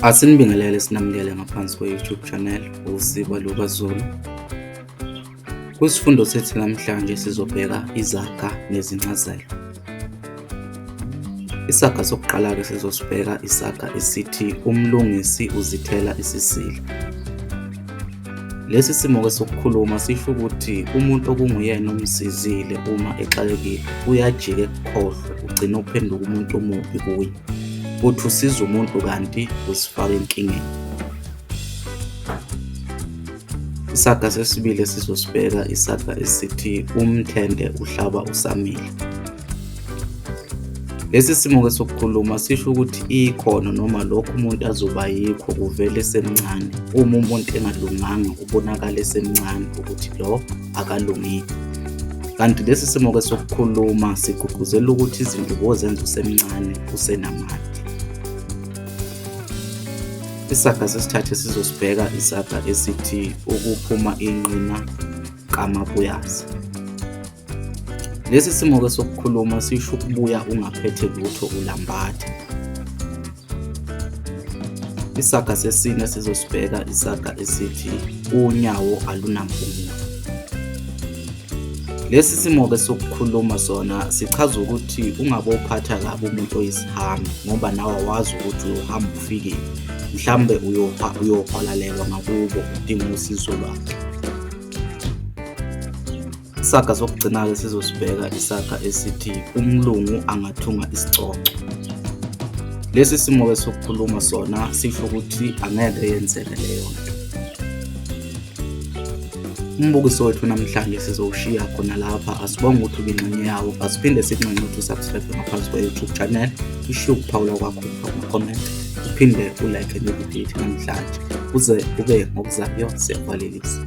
Asinibingelele sinamukele ngaphansi kwe-YouTube channel uSiba LukaZulu. Kwisifundo sethu namhlanje sizobheka izaga nezincazelo. Isaga sokuqala-ke sizosibheka isaga esithi umlungisi uzithela isisila. Lesi simo-ke sokukhuluma sisho ukuthi umuntu okunguyena omsizile uma exakekile uyajika ekukhohlwe ugcina uphenduka umuntu omubi kuye. Uthi usiza umuntu kanti uzifaka enkingeni. Isaga sesibili esizosibheka isaga esithi umthende uhlaba usamile. Lesi simo-ke sokukhuluma sisho ukuthi ikhono noma lokhu umuntu azoba yikho kuvele esemncane. Uma umuntu engalunganga ubonakala esemncane ukuthi lo akalungile. Kanti lesi simo-ke sokukhuluma sigqugquzela ukuthi izinto ubozenza usemncane usenamandla. Isaga sesithathu esizosibheka isaga esithi ukuphuma inqina kamabuyaze. Lesi simo-ke sokukhuluma sisho ukubuya ungaphethe lutho ulambatha. Isaga sesine sizosibheka isaga esithi unyawo alunampumulo. Lesi simo-ke sokukhuluma sona sichaza ukuthi ungabophatha kabi umuntu oyisihambi ngoba nawe awazi ukuthi uyohamba ufikile mhlawumbe uyohwalalelwa ngakubo udinga usizo lwakhe. Isaga sokugcina-ke sizosibheka isaga esithi umlungu angathunga isicoco. Lesi simo-ke sokukhuluma sona sisho ukuthi angeke yenzeke leyo nto. Umbukiso wethu namhlanje sizowushiya khona lapha. Asibonge ukuthi ubingxenye yawo. Asiphinde sikunxenxe ukuthi usubscribe ngaphansi kwe-YouTube channel, ushiye ukuphawula kwakho kuma-comment, uphinde ulike ne-video yethu namhlanje. Kuze kube ngokuzayo, siyavalelisa.